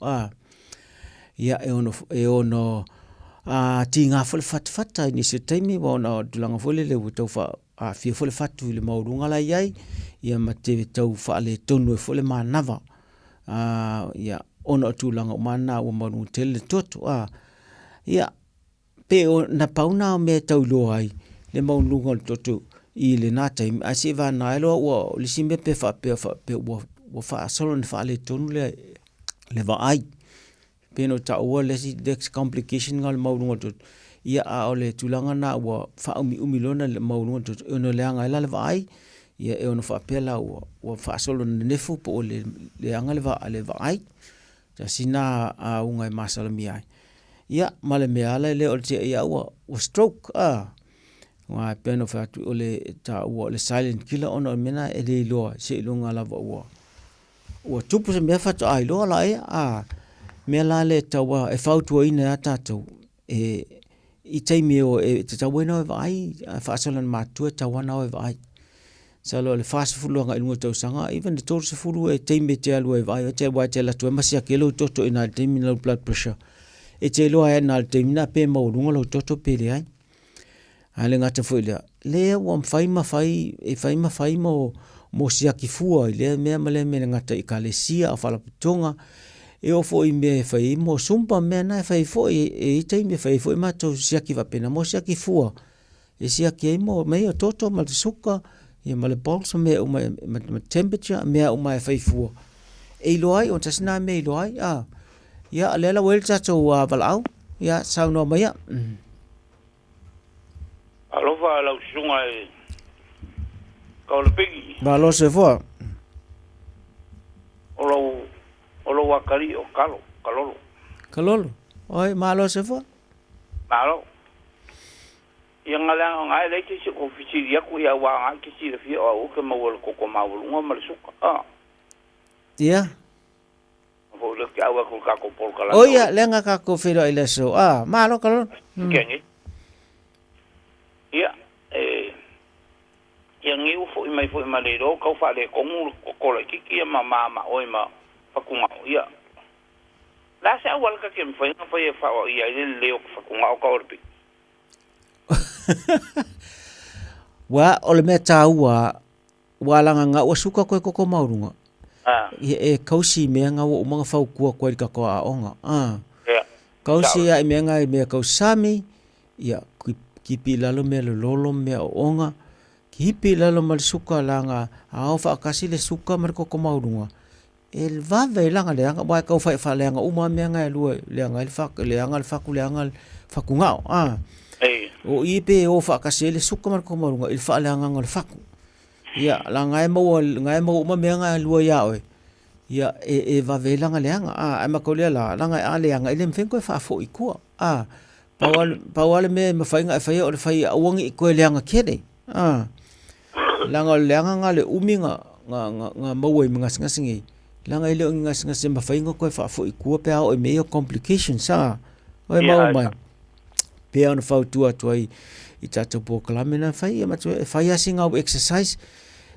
Ia e ono e ono tiga foi le fatafata i nisi o taimi aua ona o le tulaga foi lele ua tau aafia foi le fatu i le maualuga la e i ai, ia ma te tau faaletonu ai foi le manava. Ia ona o tulaga uma lava na ua maualuga tele le toto. Ia pe o na pau na o mea e tau iloa ai le maualuga o le toto i lena taimi, ae seivagana ai loa ua o le isi mea pe faapea faapea ua ua faasolo ina faaletonu le le vaai. Pei ona ou taua le isi next complication lena o le maualuga o le toto, ia a o le tulaga lena ua faaumiumi loa ona maualuga le toto, e ono leaga ai la le vaai, ia e ono faapea la ua ua faasolo ina nenefu po ua leaga le vaai. Tasi lena auga e masalomia ai. Ia ma le mea lava lea o le te i lava ua stroke. Aua e pei ona ou fai atu o le taua o le silent killer ona o le mea lena e le iloa seiloga lava ua ua tupu se mea faatoa iloa laia. A mea la lea e tatau lava e fautuaina ai lava tatou e i taimi e o e tatau ai ona o e vaai, a faasolo ina matutua e tatau lava ona o e vaai. Masalo o le 40 agai i luga o tausaga, even le 30 e taimi e te alu ai e vaai aua e te alu atu ai ma siaki ai lou toto i ina i le taimi lena lou blood pressure. E te iloa ai lava i ina i le taimi lena pe maualuga lou toto pe leai. Ae le gata foi i lea, lea ua fai ma fai, e fai ma fai mo, mo siaki fua i lea mea ma lea mea e le gata i ekalesia, o faalapotopotoga, e oo foi i mea e fai ai mo zumba ma mea na e fai ai foi, e i ai taimi e fai ai foi matou siaki faapena mo siaki fua e siaki ai mo mea ia o toto ma le suka ia ma le pulse ma mea uma ma temperature, mea uma e fai fua e iloa ai, o le tasi lena mea e iloa ai. Ia o lea la ua i ai le tatou valaau, ia saunoa maia. Alofa lau susuga e Kaulapiki. Malo soifua. O lou, o lou atalii o Kalo, Kalolo. Kalolo. Oi, malo soifua. Malo. Ia nga leaga nga e leai se isi o fesili atu ia aua nga e te silafia o au ou te maua i le toto maualuga ma le suka. Ah. Ia. Foi le te au atu i le tatou polokalame. O ia, lea nga tatou feiloai i le aso. Ah, malo Kalolo. Ke Ia, e ia nei ua foi mai foi ma le iloa ua tau faaletonu le toto laitiiti ia ma mamao ai ma fatugao. Ia, o le a se auala ta te mafai ona fai e faaoaia ai le lelei o fatugao tau o le piki? Ua, o le mea taua, ua alaga nga ua suka koe koko maualuga. Ia e kausi i mea nga ua uma ona fautua atu ai i le tatou aoga. Kausi ia i mea nga i mea kausami, ia kipi i lalo mea lololo ma mea ooga, kipi i lalo ma le suka laga a o faatasi le suka ma le koko maualuga, E vave langa leaga aua e tau fai faaleaga uma lava mea na e lua e leaga ai le fatu, leaga le fatu leaga le fatugao a. O i pe o faatasi ai le suka ma le komaruga i le faaleagaga o le fatu. Ia leaga e maua na e maua uma mea na e lua ia oe, ia e vave ai lana leaga a. Ae mataulia la, leaga a leaga e le mafai ona toe faafoi i tua a. Pau lava le mea e mafai ona e faia o le fai ia aua ne i toe leaga tele a. Leaga o le leaga lena o le umi na maua ai ma gasegase nei, leaga e le o ni gasegase e mafai ona toe faafoi i tua pe a oo i mea ia o complications a. Oi maua mai, pei ona fautua atu ai i tatou polokalame na fai, ia matua e fai lava sina au exercise,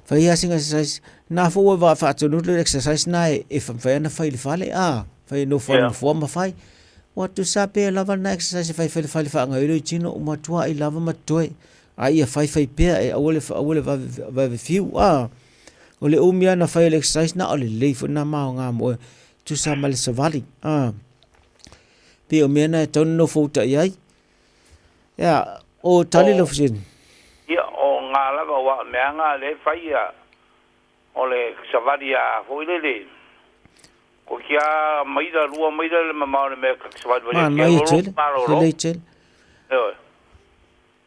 fai lava sina exercise, na foi ua faatonu le exercise na e mafai ona fai i le fale a, fai nofo i le nofoa ma fai. Ua tusa pe lava lena exercise e fai fai i le fale faagaoioi lou tino, ua matuai lava ma totoe. A ia faifai pea e aua le aua le vave vave fiu a. O le umi lava na fai o le exercise na o le lelei foi lena ma aoga mo oe tusa ma le savali a. Pei o mea na e tatau ona nofo uta i ai. Ia, o tali lau fesili. Ia, o nga lava aua o mea nga lea e fai ia o le savali a foi lele ko kia maila lua maila le mamao o le mea ka savali vali atu ai lolo malolo. Lelei tele. Ioe.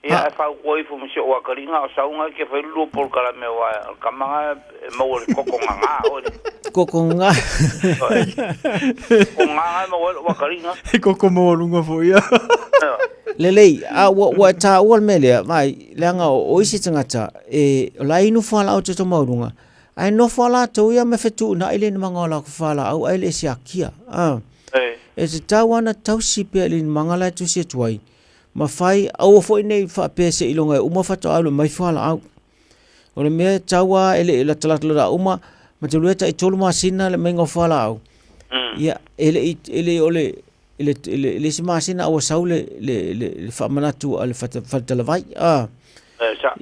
Ia, ae fautua ifo ma si ou atalii na o sauga e te fai le lua polokalame aua o le tama na e maua i le koko gaga oe. Koko gaga. Koko gaga e maua ai lou atalii na. He koko maualuga foi ia. Lelei, a ua, ua e taua le mea lea, vaai, leaga o, o isi tagata, e, o la e inu fualaau toto maualuga, ae nofo lava latou ia ma fetuunai le inumaga o latou fualaau ae le siakia. A. E tatau lava ona tausi pea i le inumaga la e tusi atu ai. Ma fai, aua foi ne i faapea seiloga e uma faatoa alu e aumai fualaau. O le mea e tatau lava e le i latalata loa uma, matamua e tai 3 masina le aumaiga o fualaau. Ia, e le i, e le o le, i le, i le, le isi masina a ua sau le, le, le, le faamanatu a le faletalavai. Ah.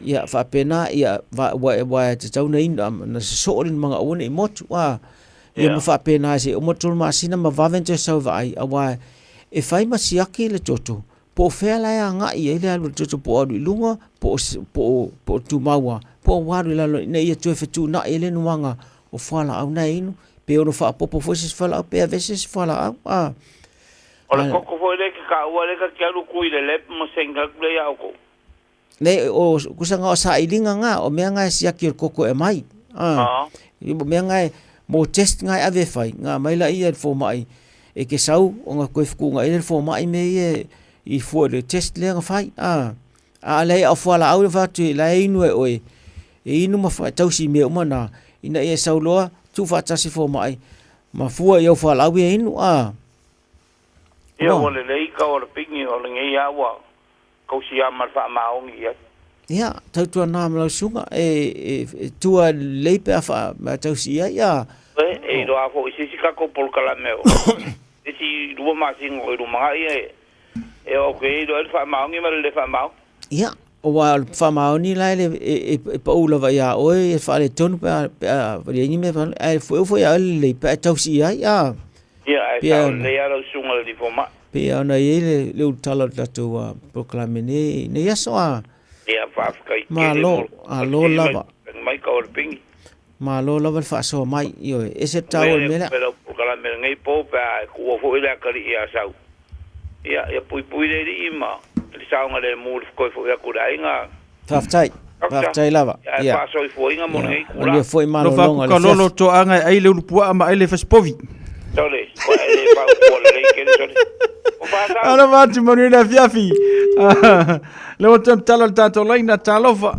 Ia, faapena, ia, ua, ua e tatau na inu, na sosoo le numaga aua ne i motu. Ah. Ia ma faapena se i uma le 3 masina ma vave ona toe sau e vaai, aua e fai ma siaki le toto, po o fea la e agai i ai le alu a le toto, po o alu i luga, po o, po o tumau lava, po o ua alu i lalo ina ia toe fetuunai ai le nuaga o fualaau na e inu, pe ono faaopoopo foi se isi fualaau, pe aveese se isi fualaau. A. O le koko foi lea e te taua lea ta te alu tu i le lab ma send atu lea ia outou. Nei, o kusa nga o sailiga nga, o mea nga e siaki o le koko e aumai. A. O mea nga e, mo test nga e ave e fai, nga aumai laia e le fomai, e ke sau ona koe fetuunai lea e le fomai mea ia i fua i le test lea na fai. A. A o le au fualaau lea fai atu la e inu e oe, e inu ma tausi i mea uma na, ina ia sau loa tuufaatasi fomai ma fua i au fualaau ia e inu. A. Ia ua lelei kau o le pigi o lenei lava ua tausia ma le faamaoni i ai. Ia, tautuana ma lau susuga, e, e, e tua lelei pe a faa, tausi i ai, a. E, e iloa foi i se isi tatou polokalame o isi 2 masina o i lumanai e, e oo atu i ai iloa ai le faamaoni ma le le faamaoni. Ia, aua o le faamaoni la e, e, e, e pau lava iā oe e faaletonu pe a, pe a i ai ni mea faaletonu, ae oo foi ia oe le lelei pe a e tausi i ai, a. Ia, ae sao lelei lava lau susuga i le alii fomai. Pei ona i ai le, le ulutala o le tatou polokalame nei, nei aso a. Ia, faafetai tele. Malo, alo lava. Mai ka o le pingi. Malo lava le faasoa mai, ioe, ese le taua o le mea lea. Lau polokalame lenei po pe a e tuua foi le atalii ia Sau. Ia, ia puipui le alii ma le saogalemu i le toe foi atu i le aiga. Faafetai. Faafetai lava. Ia, Ia. faasoifuaina mo lenei itula. Manuia foi Alofa malologa atu i le kalolo afiafi. toaga e ai le ulupuaa ma ai le fasipovi. Sole, ua e le faaupua lelei tele sole. O Fasau. Alofa atu manuia le afiafi. Lea ua toe matala le tatou laina, talofa.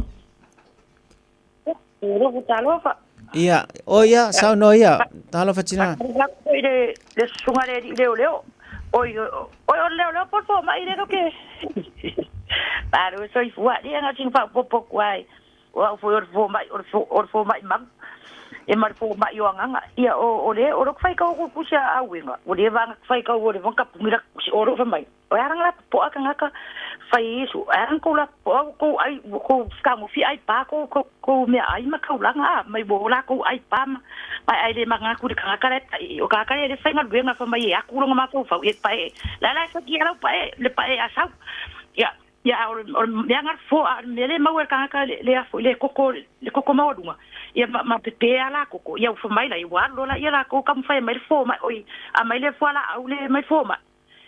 Talofa, talofa. Ia, o ia, saunoa ia. Talofa tina. Faatalofa atu foi i le, le susuga le alii leoleo. Oi, oi, o le leoleo po o le fomai lea ke. Malo soifua. Ia na sina faaopoopo atu ai. O au foi o le fomai, o le, o le fomai malu. E ma le fomai o agaga. Ia o, o le, o le faitau o kusi a auega. O le vanga faitau o le vanga pungi la kusi o lo mai. O e ala la popoa tagata fai Iesu, e ala kou lapopoa ua kou ai, ua kou fetagofi ai pa kou, kou, kou meaai ma taulaga, a, mai ua ola kou ai pa ma, ma e ai le manatu i le tagata la e paʻi, o tagata lea e le faigaluega fai mai e aku lona mafaufau, ia pae, la la e fatia lau pae, le pae a sau. Ia, ia a o le, o le mea na fo, a o le mea le maua e le tagata le, le a foi, le koko, le koko maualuga, ia ma, ma pepe a la koko, ia ua fai mai la, ia ua alu loa laia lakou taumafai e aumai le fomai, oi, aumai le fualaau le mai fomai.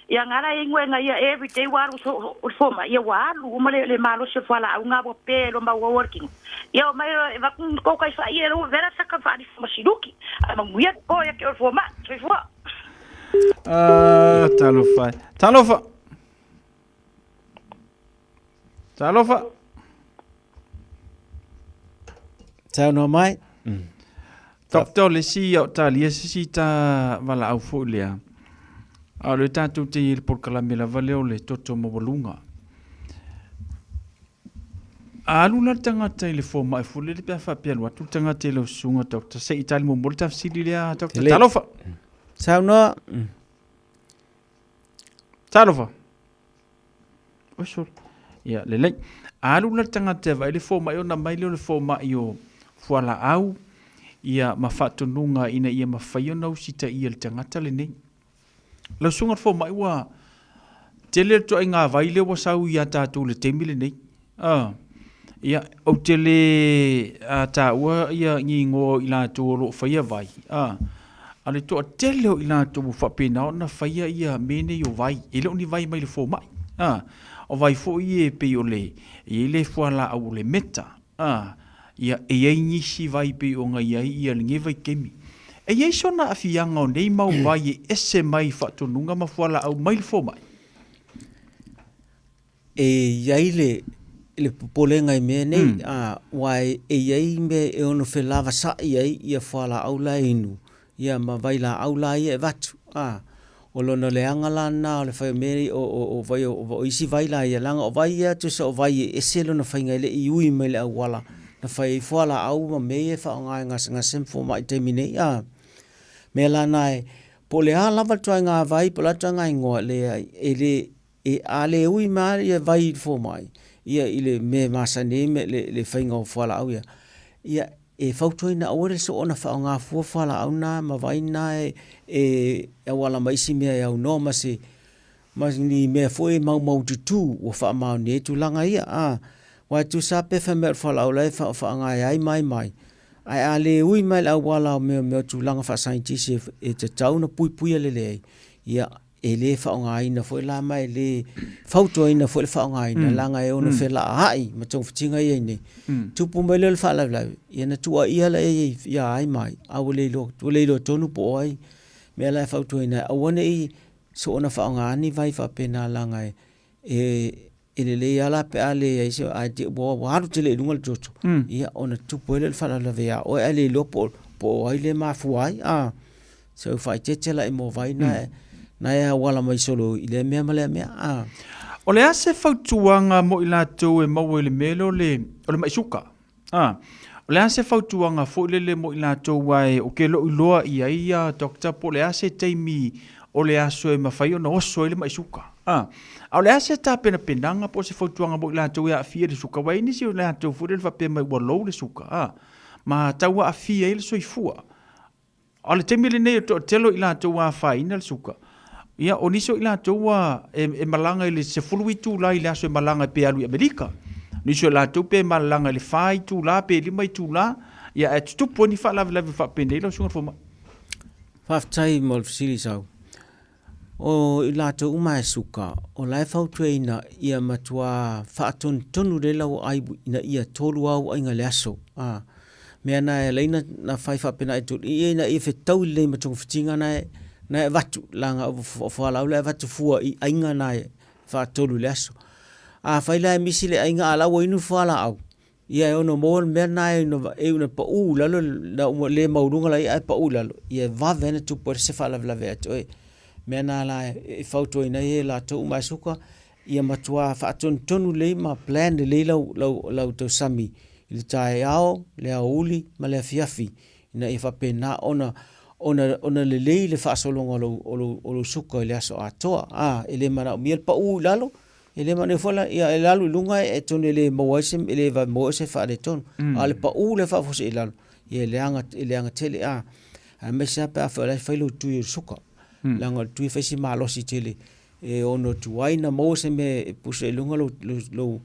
Ia nga la e ingoenga ia every day ua alu so o le fomai ia ua alu uma le le malosi o le fualaau nga ua pe loa ma ua ua le kino. Ia omai loa e avatu ni kou kai faia e lou vela saka faali ma siluki ae manuia le po ia te oe le fomai. Soifua. Ah, talofa e. Talofa. Talofa. Saunoa mai. Doctor, le isi au talia se isi ta valaau foi lea. A o le tatou te i le polokalame lava lea o le toto maualuga. A alu la le tagata i le fomai foi lele pe a faapea alu atu le tagata i lau susuga doctor, se i tali muamua le ta fesili lea doctor. Tele. Talofa. Saunoa. Talofa. Oi sole. Ia, lelei. A alu la le tagata e vaai le fomai ona mai lea o le fomai o fualaau, ia ma faatonuga ina ia mafai ona usitaia e le tagata lenei. Lau susuga i le fomai ua tele le ituaiga vai lea ua sau ia tatou i le taimi lenei. Ia, ou te le taua ia ni igoa o i latou o lo o faia vai, a le toatele o i latou ua faapena ona faia ia mea nei o vai, e le o ni vai mai le fomai, a, o vai foi ia e pei o le, e i ai le fualaau o le meta, a, ia, e i ai nisi vai e pei ona i ai ia lenei vaitaimi. E i ai sona aafiaga o nei mau vai e ese mai faatonuga ma fualaau mai le fomai? E i ai le, le popolega i mea nei, a, aua e, e i ai mea e ono felavasaʻi ai ia fualaau la e inu, ia ma vailaau la ia e avatu, a. O lona leaga la lena o le fai o mea nei, o vai o isi vai la ia, leaga o vai ia tusa o vai e ese lona faiga e le i ui mai le auala na fai ai fualaau ma mea ia e faaaoga e gasegase ma fomai i le taimi nei. A mea la na e, po o le a lava le ituaiga vai po o le a le ituaiga igoa, leai, e le, e, a le ui mai lava ia vai i le fomai, ia i le mea e masani ai le faiga o fualaau ia, ia E fautuaina aua le soona faaaoga fua fualaau na ma vai na e auala mai isi mea e aunoa ma se ma ni mea foi e maumaututu ua faamaonia ai tulaga ia. A, aua e tusa lava pe fai mai o le fualaau la e faaaoga e ai ma ai ma ai, ae a le ui mai i le auala o mea o tulaga faasaienitisi e tatau ona puipuia lelei ai, ia e le faaaogaina foi la ma e le fautuaina foi le faaaogaina mm. leaga e ono mm. felaai ma togafitiga ia nei mm. tupu mai lea le faalavelave ia na tuuaia la e ia ai mai a ua le iloa ua le iloa tonu po o ai mea la e fautuaina aua ne i soona faaaoga ni vai faapena leaga e e E lelei lava la pe a leai se ae te ua ua alu tele i luga le toto, ia ona tupu ai lea o le faalavelave ia oe ae le iloa po o po o ai lea e mafua ai, a. So faaeteete la i mo vai na e na e auala mai solo i lea mea ma lea mea, a. O le a se fautuaga mo i latou e maua i le mea lea o le o le mai suka? A, o le a se fautuaga foi lele mo i latou aua e, ou te le o iloa i ai ia doctor po o le a se taimi o le aso e mafai ona oso ai le mai suka. A, a o le a se tapenapenaga po o se fautuaga mo i latou e aafia i le suka, aua e i ai nisi o latou foi lele faapea mai ua low le suka, a, ma tau aafia ai le soifua. A o le taimi lenei o le toatele o i latou ua afaina le suka, ia, o nisi o i latou ua e, e malaga i le 10 itula i le aso e malaga pe alu i Amerika. Nisi o i latou pe malalaga i le 4 itula pe 5 itula, ia ae tutupu ai ni faalavelave faapenei lau Susuga i le Fomai. Faafetai mo le fesili sau. O i latou uma e suka, o la e fautuaina ia matua faatonutonu lelei lau ai ina ia tolu au aiga i le aso. A mea na e alai na fai faapena i tolu, ia ina ia fetaui lelei ma togafitiga na e na e avatu, leaga o fualaau la e avatu fua i aiga na e faatolu i le aso. Afai la e misi le aiga a o la ua inu le fualaau, Ia e ono maua le mea lena e iu ina pau i lalo, na ua le maualuga la ia ae pau i lalo, ia e vave ai ona tupu ai se faalavelave ia te oe. Mea na la e fautuaina ai e latou uma e suka, ia matua faatonutonu lelei ma plan lelei lau, lau, lau tausami i le taeao, le aoauli ma le afiafi, ina ia faapena ona, ona, ona lelei le faasologa o lou, o lou, o lou suka i le aso atoa. A, e le manaomia le pau i lalo, E le manaia foi la, ia e alu i luga e atonu e le maua ai se, e le vave maua ai se faaletonu. Mm. A o le pau lea faafuasei i lalo, ia e leaga, e leaga tele a. Aemaise lava pe a fai o la e fai lou tui o le suka. Mm. Leaga o le tui e fai si malosi tele e ono tuai na maua se mea e pusa i luga lou, lou, lou,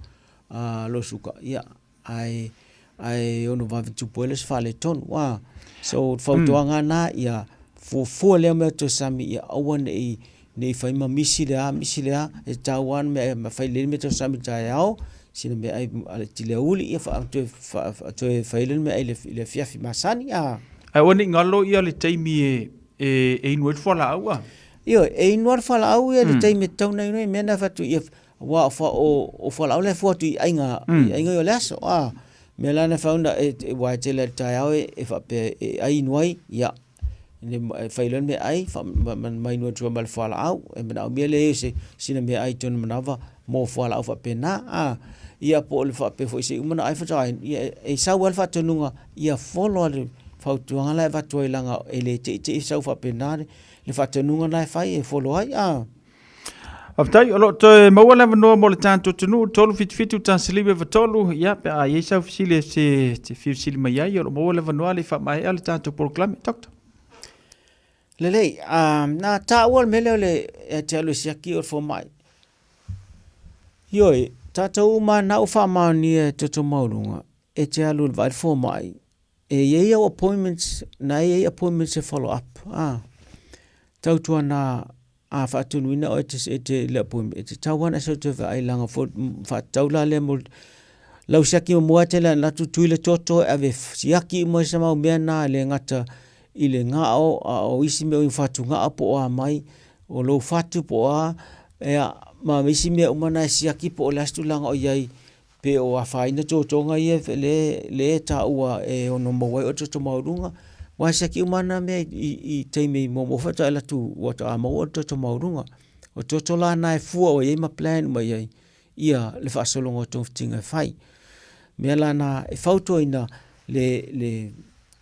uh, lou suka. Ia, ae ae ono vave tupu ai le isi faaletonu. Ua, so fautuaga na ia fuafua lea mea toe sami ia aua nei nei fai ma misi le a misi le a e tau lava mea ma fai lelei mea toe sami taeao sina mea ai a le tile aoauli ia fa toe fa toe fai le mea ai le le afiafi masani a. Ae aua ne i galo ia le taimi e e e inu ai le fualaau a. Ioe, e inu lava le fualaau ia i le taimi e tatau ona inu ai, mea na fai atu ia Aua o, fa, o, o fualaau la e fua atu i aiga, mm. i aiga o le aso. A, mea la na fauna, e, e, ua e tele le taeao e, e faapea e ai inu ai, ia, le, e fai loa le mea ai, fa, ma, ma, ma inu atu ma le fualaau, e manaomia le se, sina mea ai tonu manawa mo fualaau faapena, a, ia po o le faapea foi se i uma na ai faatoa ai, ia, e, e sau ai le faatonuga, ia follow le fautuaga la e avatu ai leaga e le teitei sau faapena le, le faatonuga la e fai e follow ai, a. Faafetai, o lo o toe maua le avanoa mo le tatou atunuu, 377 193, ia, pe a i ai sau fesili e te, te fia fesili mai ai, o lo o maua le avanoa le i faamaea le tatou polokalame. Doctor. Lelei, uh, na taua le mea lea o le e te alu e siaki o le fomai. Ioe, tatou uma na ua faamaonia e toto maualuga, e te alu i le vaai le fomai, e i ai au appointments, na e i ai appointments e follow up. Ah, tautuana A faatonuina oe e te le appointment, e tatau lava ona e sau toe vaai leaga fo, faatatau la lea mo lau siaki muamua lava tele ana atu tui le toto e ave siaki uma se mau mea na e le gata i le gao a o isi mea o i fatugao po o a mai, o lou fatu po o a, ea, ma isi mea uma na e siaki po o le a se tulaga o i ai Pe o afaina totoga ia le, le e taua e ono maua ai oe le toto maualuga. Aua e siaki uma lava na mea i taimi muamua faatoa e alu atu ua faatoa maua le toto maualuga. O toto la na e fua o i ai ma plan uma i ai ia le faasologa o togafitiga e fai. O mea la na e fautuaina le, le,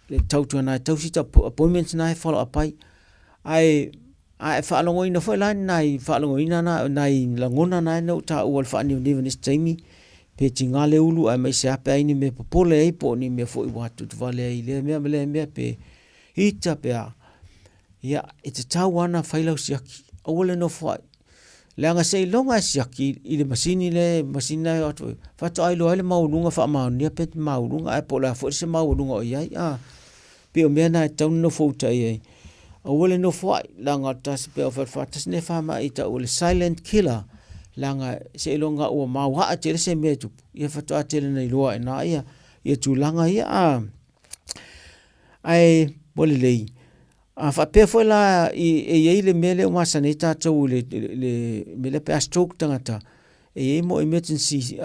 le tautuana e tausi appointments na e follow up ai. Ae a e faalogoina foi la ni nai faalogoina na, nai lagona na na ou taua le faanioniva i nisi taimi, pe tiga le ulu aemaise lava pe a i ai ni mea popole ai po o ni mea foi ua atuatuvale ai i lea mea ma lea mea pe ita pe a. Ia, e tatau lava ona fai lau siaki, aua le nofo ai. Leaga seiloga e siaki i le masini lea, masini la e o atu faatoa iloa ai le maualuga faamaonia pe maualuga ae po o le a foi se maualuga o i ai. A, pei o mea na e tatau ona nofo uta i ai. Aua le nofo ai, leaga o le tasi pe o faatasi lenei faamai e tau o le silent killer, leaga seiloga ua maoae tele se mea e tupu, ia faatoa tele ina iloa ai i ina ia tulaga ia. A, ae ua lelei, a faapea foi la e i ai le mea lea ua masani ai tatou i le mea lea pe a stroke tagata, e i ai mo emergency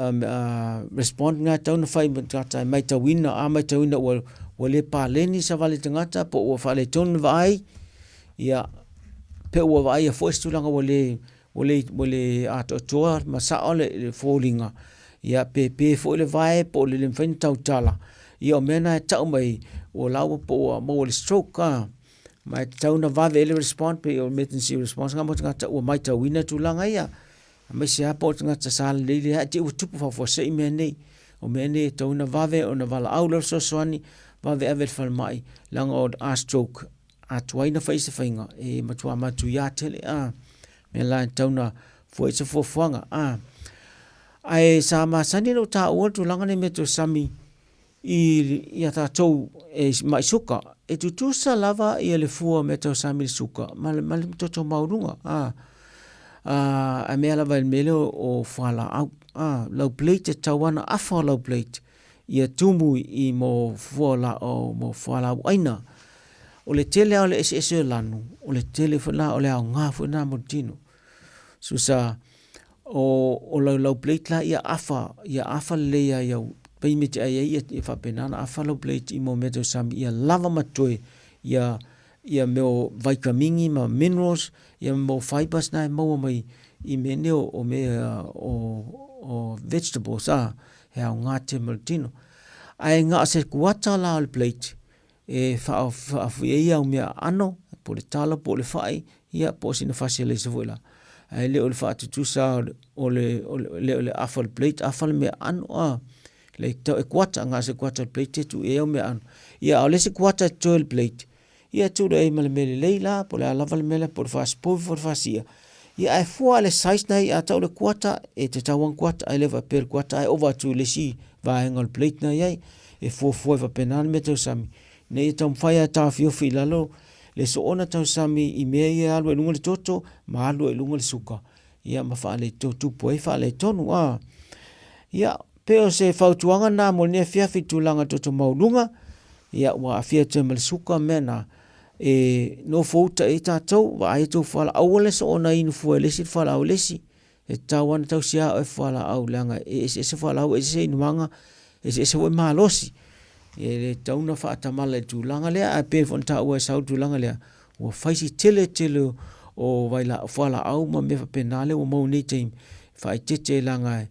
response na e tatau ona fai mo le tagata e matauina, a matauina ua le paleni savali le tagata po ua faaletonu le vaai, ia, pe ua vaaia foi se tulaga ua le ua le, ua le atoatoa ma sao le foliga, ia pe pe foi le vae po o le le mafai ona tautala, ia o mea na e tau mai o la ua po ua maua i le stroke a. Ma e tatau ona vave ai le response pei o emergency response na mo tagata ua matauina tulaga ia. Aemaise lava po o tagata sa lelei le ae te i ua tupu faafuasei mea nei. O mea nei e tatau ona vave ona valaau lea o le fesoasoani, vave ave i le falemai, leaga o a stroke, a tuai ona fai se faiga, e matua matuia tele. A mea la e tatau ona fua i se fuafuaga. A ae sa masani ona ou taua le tulaga lenei i meatausami i a tatou e mai suka, e tutusa lava ia le fua o meatausami i le suka ma le, ma le toto maualuga. A, a mea lava i le mea lea o fualaau. A, lau plate e tatau lava ona afa lau plate ia tumu i mo fua la, o, mo fualaau aina. O le tele lava o le eseese o lanu, o le tele foi la o le aoga foi lena mo le tino. Susa o, o lau, lau plate la ia afa, ia afa lelei ai au taimi e te ai ai ia, ia faapena ona afa lau plate i mo mea tausami ia lava ma totoe ia ia mea o vaitamini ma minerals ia ma fibers na e maua mai i mea nei o, o mea o, o vegetables a, he aoga tele mo le tino. Ae na o se kuata la o le plate e faafoi ai au mea aano, po o le talo po o le fai, ia po o sina fasialaisa foi la. Ae le o le faatutusa o le, o le, le o le afa o le plate, afa le mea aano a. Le tau e kuata, na o se kuata o le plate e tuu i ai au mea aano. Ia a o le isi kuata e totoe i le plate, ia tuu i ai ma le mea lelei la, po o le a lava le mea lea, po o le fasipovi po o le fasia. Ia ae fua i le size na i a tau le kuata, e tatau lava ona kuata, ae le faapea le kuata ae ova atu i le isi vaega o le plate na i ai. E fuafua ai faapena le mea tausami, ina ia taumafai lava e taofiofi i lalo le soona tausami i mea ia e alu ai i luga le toto ma alu ai i luga le suka, ia ma faaletonu, tupu ai faaletonu. A, ia, pei o se fautuaga lena mo lenei afiafi i tulaga toto maualuga, ia ua aafia atu ai ma le suka mea na, e nofo uta i ai tatou, vaai a outou fualaau, aua le soona inu fua e le isi le fualaau a le isi. E tatau lava ona tausi lava oe fualaau leaga e eseese fualaau, eseese inumaga, eseese foi malosi. E le tatau ona faatamala i le tulaga lea, ae pei foi ona taua e sau le tulaga lea, ua fai si tele tele o vailaau, fualaau ma mea faapena lea ua maua nei taimi, e faaeteete leaga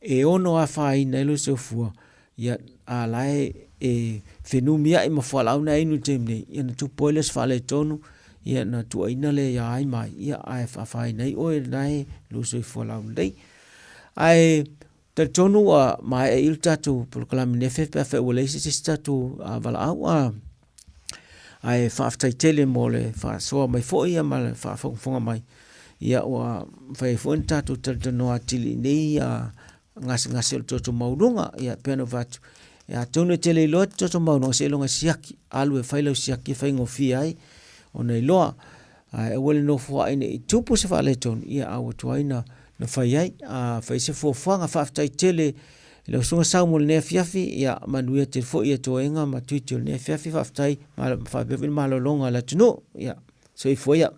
e ono afaina ai lou soifua, ia, a la e, e fenumiai ma fualaau na e inu i le taimi nei, ia ona tupu ai lea o se faaletonu, ia ona tuuaina lea ia ai ma ai, ia ae faafaina ai oe na e lou soifua laulelei. Ae talitonu ua maea i le tatou polokalame nefe pe afai ua leai se isi tatou valaau a ae faafetai tele mo le faasoa mai foi ia ma le faafogafoga mai. Ia ua mafai ai foi ona tatou talatalanoa atili i nei gasegase o le toto maualuga. Ia pei ona ou fai atu, ia atonu e te le iloa te toto maualuga seiloga e siaki, alu e fai lau siaki e faigofie ai ona iloa. Ae aua le nofoai ne i tupu se faaletonu, ia a ua tuai na, na fai ai. A fai se fuafuaga, faafetai tele i lau Susuga Sau mo lenei afiafi, ia manuia tele foi ia toega ma tiute o lenei afiafi, faafetai, faapea foi le malologa a le atunuu. Ia, soifua ia.